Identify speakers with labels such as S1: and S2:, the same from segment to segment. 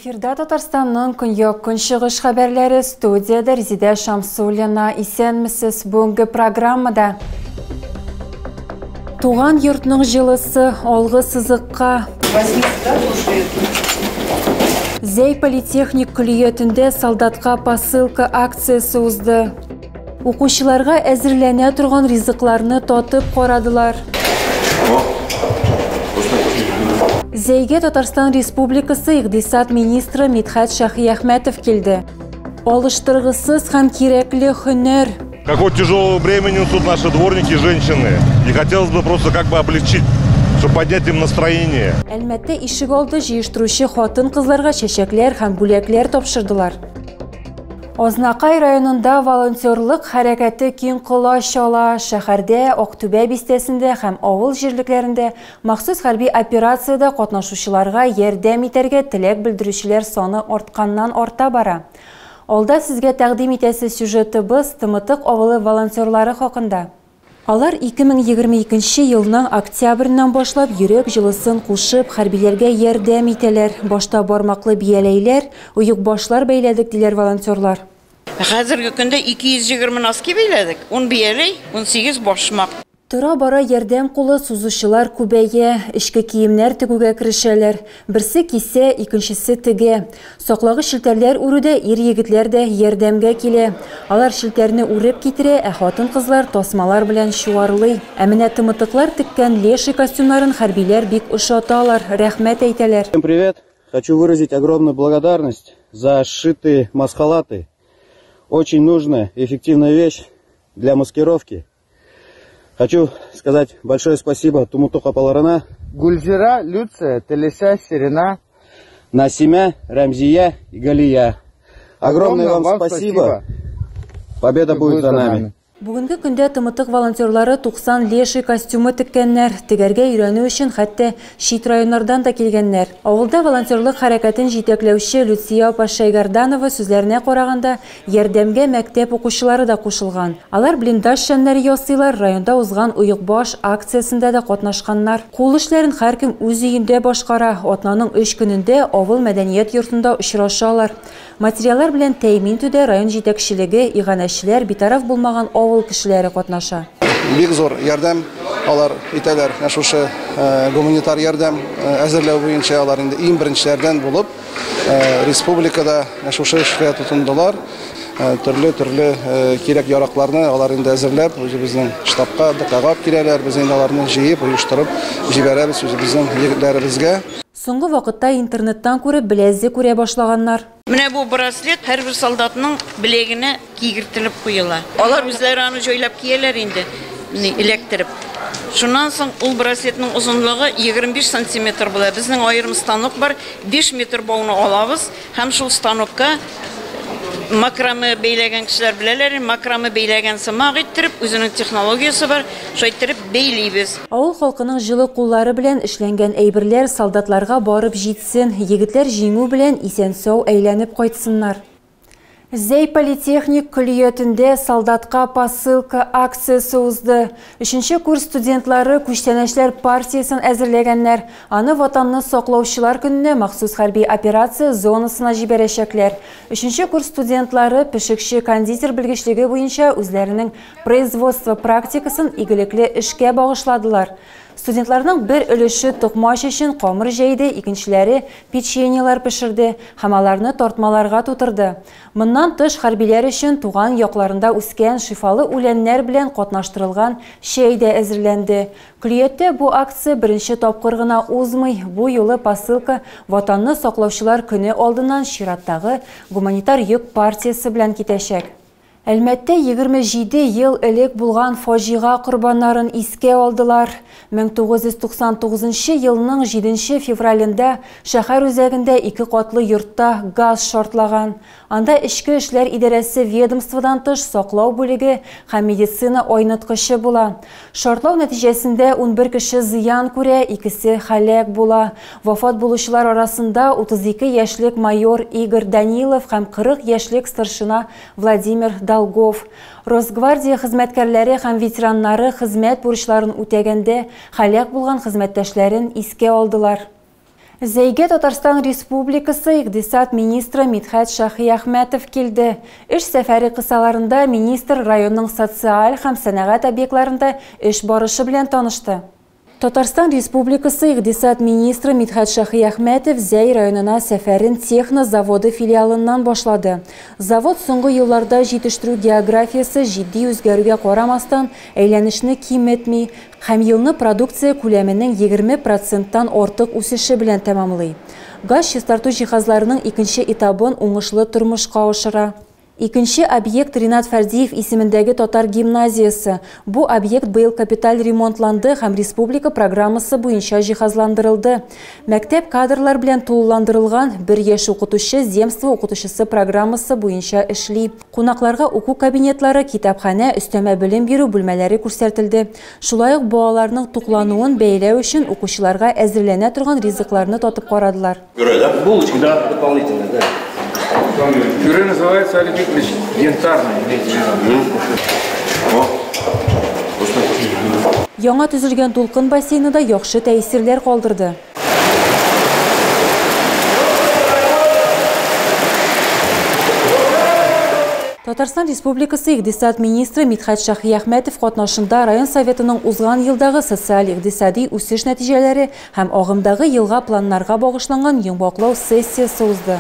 S1: Эфирда Татарстанның көньяк-көнчыгыш хәбәрләре, студиядә Резидә Шамсуллина. Исәнмесез! Бүгенге программада Туган йортның җылысы алгы сызыкка. Зәй политехник көллиятендә солдатка посылка акциясе узды. Укучыларга әзерләнә торган ризыкларны татып карадылар. Зәйгә Татарстан Республикасы икътисад министры Мидхәт Шаһиәхмәтов килде. Алыштыргысыз һәм кирәкле һөнәр.
S2: Какое тяжелое бремя несут наши дворники и женщины. И хотелось бы просто как бы облегчить, чтобы поднять им настроение.
S1: Әлмәттә ишегалды җыештыручы хатын-кызларга чәчәкләр һәм бүләкләр тапшырдылар. Азнакай районында волонтерлык хәрәкәте киң колач ала. Шәһәрдә, Актүбә бистәсендә һәм авыл җирлекләрендә махсус хәрби операциядә катнашучыларга ярдәм итәргә теләк белдерүчеләр саны артканнан арта бара. Алда сезгә тәкъдим итәсе сюжетыбыз Тымытык авылы волонтерлары хакында. Алар 2022 елның октябреннән башлап йөрәк җылысын кушып, хәрбиләргә ярдәм итәләр. Башта бармаклы бияләйләр, оекбашлар бәйләдек, диләр волонтерлар.
S3: Хәзерге көндә 220 носки бәйләдек, 10 бияләй, 18 башмак.
S1: Тора-бара ярдәм кулы сузучылар күбәя, эчке киемнәр тегүгә керешәләр. Берсе кисә, икенчесе тегә. Саклагыч челтәрләр үрүдә ир-егетләр дә ярдәмгә килә. Алар челтәрне үреп китерә, ә хатын-кызлар тасмалар белән чуарлый. Ә менә тымытыклар теккән леший костюмнарын хәрбиләр бик ошаталар, рәхмәт әйтәләр.
S4: Всем привет! Хочу выразить огромную благодарность за сшитые маскхалаты. Очень нужная, эффективная вещь для маскировки. Хочу сказать большое спасибо Тумутук апаларына.
S5: Гульзира, Люция, Телеся, Сирена,
S4: Насимя, Рамзия и Галия. Огромное вам спасибо. Победа будет за нами.
S1: Бүгенге көндә Тымытык волонтерлары 90 леший костюмы теккәннәр. Тегәргә өйрәнү өчен хәтта чит районнардан да килгәннәр. Авылда волонтерлык хәрәкәтен җитәкләүче Люция апа Шәйгарданова сүзләренә караганда, ярдәмгә мәктәп укучылары да кушылган. Алар блиндаж шәмнәре ясыйлар, районда узган Оекбаш акциясендә дә катнашканнар. Кул эшләрен һәркем үз өендә башкара. Атнаның өч көнендә авыл мәдәният йортында очрашалар. Материаллар белән тәэмин итүдә район җитәкчелеге, иганәчеләр, битараф булмаган авыл кешеләре катнаша.
S6: Бик зур ярдәм алар итәләр. Менә шушы гуманитар ярдәм әзерләү буенча алар инде иң беренчеләрдән булып республикада менә шушы эшкә тотындылар. Төрле-төрле кирәк-яракларны алар инде әзерләп, үзебезнең штабка, ДКга алып киләләр. Без инде аларны җыеп, оештырып җибәрәбез үзебезнең егетләребезгә.
S1: Соңгы вакытта интернеттан күреп, беләзе күрә башлаганнар.
S3: Менә бу браслет һәрбер солдатның беләгенә кигертелеп куела. Алар үзләре аны җайлап кияләр инде, эләктереп. Шуннан соң ул браслетның озынлыгы 25 сантиметр була. Безнең аерым станок бар, 5 метр бауны алабыз һәм шул станокка макраме бәйләгән кешеләр беләләр, макраме бәйләгән сымак иттереп, үзенең технологиясе бар, шулай иттереп бәйлибез.
S1: Авыл халкының җылы куллары белән эшләнгән әйберләр солдатларга барып җитсен, егетләр җиңү белән исән-сау әйләнеп кайтсыннар. Зәй политехник көллиятендә солдатка посылка акциясе узды. Өченче курс студентлары күчтәнәчләр партиясен әзерләгәннәр. Аны Ватанны саклаучылар көненә махсус хәрби операция зонасына җибәрәчәкләр. Өченче курс студентлары пешекче кондитер белгечлеге буенча үзләренең производство практикасын игелекле эшкә багышладылар. Студентларның бер өлеше токмач өчен камыр җәйде, икенчеләре печеньелар пешерде һәм аларны тартмаларга тутырды. Моннан тыш хәрбиләр өчен туган якларында үскән шифалы үләннәр белән катнаштырылган чәй дә әзерләнде. Көллияттә бу акция беренче тапкыр гына узмый. Бу юлы посылка Ватанны саклаучылар көне алдыннан чираттагы гуманитар йөк партиясе белән китәчәк. Әлмәттә 27 ел элек булган фаҗига корбаннарын искә алдылар. 1999 елның 7 февралендә шәһәр үзәгендә ике катлы йортта газ шартлаган. Анда Эчке эшләр идарәсе ведомстводан тыш саклау бүлеге һәм медицина айныткычы була. Шартлау нәтиҗәсендә 11 кеше зыян күрә, икесе һәлак була. Вафат булучылар арасында 32 яшьлек майор Игорь Данилов һәм 40 яшьлек старшина Владимир Долгов. Росгвардия хезмәткәрләре һәм ветераннары хезмәт бурычларын үтәгәндә һәлак булган хезмәттәшләрен искә алдылар. Зәйгә Татарстан Республикасы икътисад министры Мидхәт Шаһиәхмәтов килде. Эш сәфәре кысаларында министр районның социаль һәм сәнәгать объектларында эш барышы белән танышты. Татарстан Республикасы икътисад министры Мидхәт Шаһиәхмәтов Зәй районына сәфәрен Техно заводы филиалыннан башлады. Завод соңгы елларда җитештерү географиясе җитди үзгәрүгә карамастан әйләнешне киметми һәм елны продукция күләменең 20%-тан артык үсеше белән тәмамлый. Газ чистарту җиһазларының икенче этабын уңышлы тормышка ашыра. Икенче объект Ринат Фәрдиев исемендәге татар гимназиясе. Бу объект быел капиталь ремонтланды һәм республика программасы буенча җиһазландырылды. Мәктәп кадрлар белән тулыландырылган, бер яшь укытучы земство укытучысы программасы буенча эшли. Кунакларга уку кабинетлары, китапханә, өстәмә белем бирү бүлмәләре күрсәтелде. Шулай ук балаларның туклануын бәяләү өчен укучыларга әзерләнә торган ризыкларны татып карадылар.
S7: Пюре, да? Булочка, да, дополнительно, да.
S8: Пюре называется, Олег Викторович, янтарный.
S1: Яңа төзелгән дулкын бассейны да яхшы тәэсирләр калдырды. Татарстан Республикасы икътисад министры Мидхәт Шаһиәхмәтов катнашында район советының узган елдагы социаль-икътисади үсеш нәтиҗәләре һәм агымдагы елга планнарга багышланган йомгаклау сессиясе узды.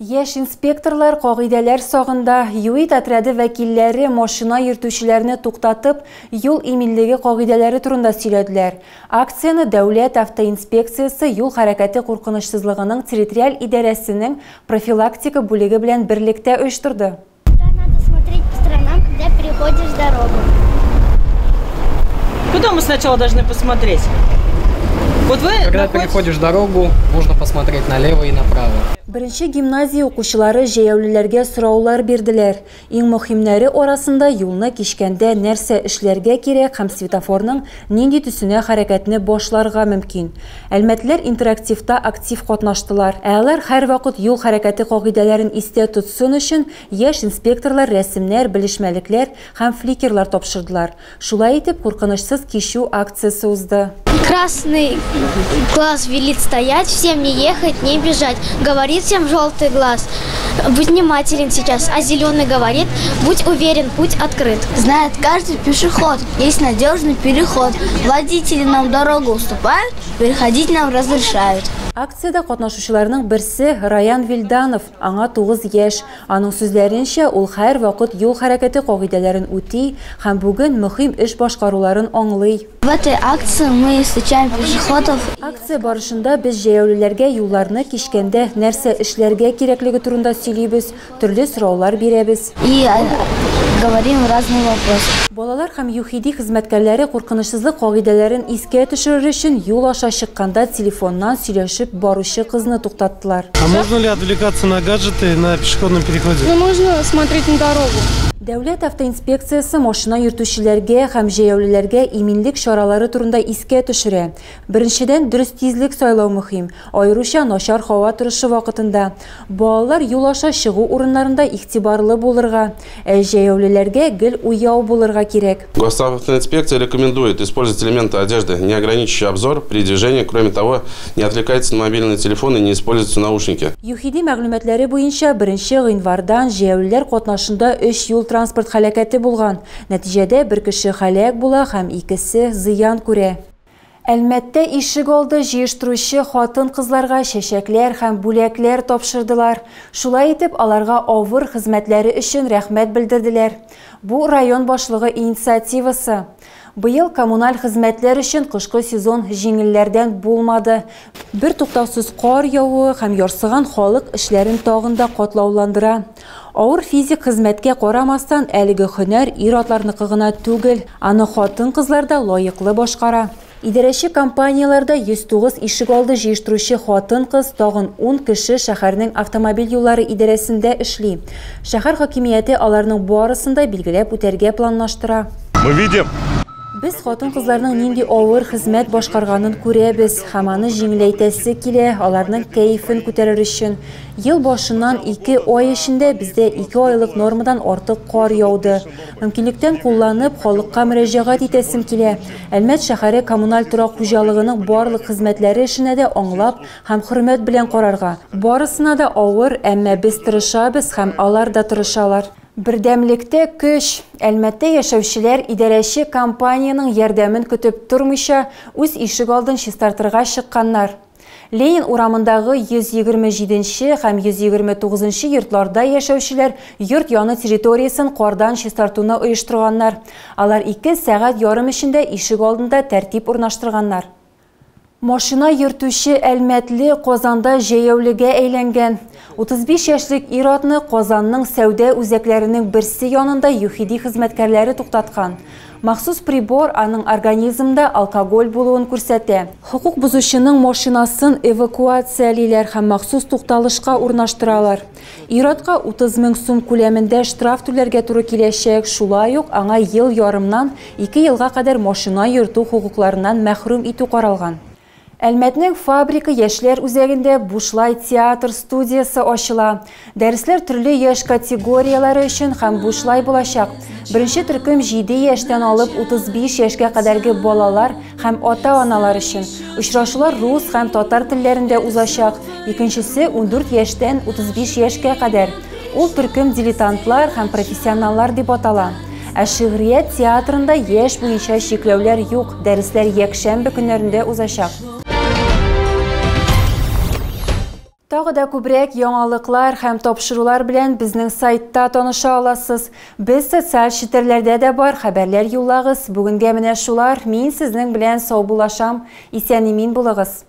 S1: Яшь инспекторлар кагыйдәләр сагында. ЮИД отряды вәкилләре машина йөртүчеләрне туктатып, юл иминлеге кагыйдәләре турында сөйләделәр. Акцияне Дәүләт автоинспекциясе юл хәрәкәте куркынычсызлыгының территориаль идарәсенең профилактика бүлеге белән берлектә оештырды.
S9: Надо смотреть по сторонам, когда переходишь дорогу.
S10: Куда мы сначала должны посмотреть? Вот вы
S11: Когда переходишь дорогу, нужно посмотреть налево и направо.
S1: Беренче гимназия укучылары җәяүлеләргә сораулар бирделәр. Иң мөһимнәре арасында юлны кичкәндә нәрсә эшләргә кирәк һәм светофорның нинди төсенә хәрәкәтне башларга мөмкин. Әлмәтлеләр интерактивта актив катнаштылар. Ә алар һәрвакыт юл хәрәкәте кагыйдәләрен истә тотсын өчен яшь инспекторлар рәсемнәр, белешмәлекләр һәм фликерлар тапшырдылар. Шулай итеп, куркынычсыз кичү акциясе узды.
S9: Красный глаз велит стоять, всем не ехать, не бежать. Говорит всем желтый глаз, будь внимателен сейчас, а зеленый говорит, будь уверен, путь открыт.
S12: Знает каждый пешеход, есть надежный переход. Водители нам дорогу уступают, переходить нам разрешают.
S1: Акциядә катнашучыларның берсе Раян Вилданов, аңа 9 яшь. Аның сүзләренчә, ул һәрвакыт юл хәрәкәте кагыйдәләрен үти һәм бүген мөһим эш башкаруларын аңлый.
S12: В этой акции мы встречаем пешеходов.
S1: Акция барышында без җәяүлеләргә юлларны кичкәндә нәрсә эшләргә кирәклеге турында сөйлибез, төрле сораулар бирәбез.
S12: И говорим разные вопросы.
S1: Балалар һәм ЮХИДИ хезмәткәрләре куркынычсызлык кагыйдәләрен искә төшерер өчен юл аша чыкканда телефоннан сөйләшеп баручы кызны туктаттылар.
S13: А можно ли отвлекаться на гаджеты на пешеходном переходе?
S14: Ну, можно смотреть на дорогу.
S1: Дәүләт автоинспекциясе машина йөртүчеләргә һәм җәяүлеләргә иминлек чаралары турында искә төшерә. Беренчедән, дөрес тизлек сайлау мөһим, аеруча начар һава торышы вакытында. Балалар юл аша чыгу урыннарында игътибарлы булырга, ә җәяүлеләргә гел уяу булырга кирәк.
S15: Госавтоинспекция рекомендует использовать элементы одежды, не ограничивающие обзор при движении. Кроме того, не отвлекайтесь на мобильные телефоны, не используйте наушники.
S1: ЮХИДИ мәгълүматлары буенча 1 гыйнвардан җәяүлеләр катнашында 3 юл транспорт һәлакәте булган. Нәтиҗәдә бер кеше һәлак була һәм икесе зыян күрә. Әлмәттә ишек алды җыештыручы хатын-кызларга чәчәкләр һәм бүләкләр тапшырдылар. Шулай итеп, аларга авыр хезмәтләре өчен рәхмәт белдерделәр. Бу район башлыгы инициативасы. Быел коммуналь хезмәтләр өчен кышкы сезон җиңелләрдән булмады. Бер туктаусыз кар явуы һәм ярсыган халык эшләрен тагын да катлауландыра. Авыр физик хезмәткә карамастан, әлеге һөнәр ир-атларныкы гына түгел, аны хатын-кызлар да лаеклы башкара. Идарәче компанияләрдә 109 ишек алды җыештыручы хатын-кыз, тагын 10 кеше шәһәрнең автомобиль юллары идарәсендә эшли. Шәһәр хакимияте аларның барысын да билгеләп үтәргә планлаштыра.
S2: Мы видим
S1: Без хатын-кызларның нинди авыр хезмәт башкарганын күрәбез һәм аны җиңеләйтәсе килә, аларның кәефен күтәрер өчен. Ел башыннан 2 ай эчендә бездә 2 айлык нормадан артык кар яуды. Мөмкинлектән кулланып, халыкка мөрәҗәгать итәсем килә. Әлмәт шәһәре коммуналь торак хуҗалыгының барлык хезмәтләре эшенә дә аңлап һәм хөрмәт белән карарга. Барысына да авыр, әмма без тырышабыз һәм алар да тырышалар. Бердәмлектә көч. Әлмәттә яшәүчеләр идарәче компаниянең ярдәмен көтеп тормыйча, үз ишек алдын чистартырга чыкканнар. Ленин урамындагы 127 һәм 129 йортларда яшәүчеләр йорт яны территориясен кардан чистартуны оештырганнар. Алар 2 сәгать ярым эчендә ишек алдында тәртип урнаштырганнар. Машина йөртүче Әлмәтле Казанда җәяүлегә әйләнгән. 35 яшьлек ир-атны Казанның сәүдә үзәкләренең берсе янында ЮХИДИ хезмәткәрләре туктаткан. Махсус прибор аның организмда алкоголь булуын күрсәтә. Хокук бозучының машинасын эвакуациялиләр һәм махсус тукталышка урнаштыралар. Ир-атка 30 мең сум күләмендә штраф түләргә туры киләчәк, шулай ук аңа ел ярымнан 2 елга кадәр машина йөртү хокукларыннан мәхрүм итү каралган. Әлмәтнең фабрика яшьләр үзәгендә бушлай театр студиясе ачыла. Дәресләр төрле яшь категорияләре өчен һәм бушлай булачак. Беренче төркем 7 яшьтән алып 35 яшькә кадәрге балалар һәм ата-аналар өчен. Очрашулар рус һәм татар телләрендә узачак. Икенчесе 14 яшьтән 35 яшькә кадәр. Ул төркем дилетантлар һәм профессионаллар дип атала. Ә шигърият театрында яшь буенча чикләүләр юк. Дәресләр якшәмбе көннәрендә узачак. Тагы да күбрәк яңалыклар һәм тапшырулар белән безнең сайтта таныша аласыз. Без социаль челтәрләрдә дә бар, хәбәрләр юллагыз. Бүгенгә менә шулар. Мин сезнең белән саубуллашам. Исән-имин булыгыз.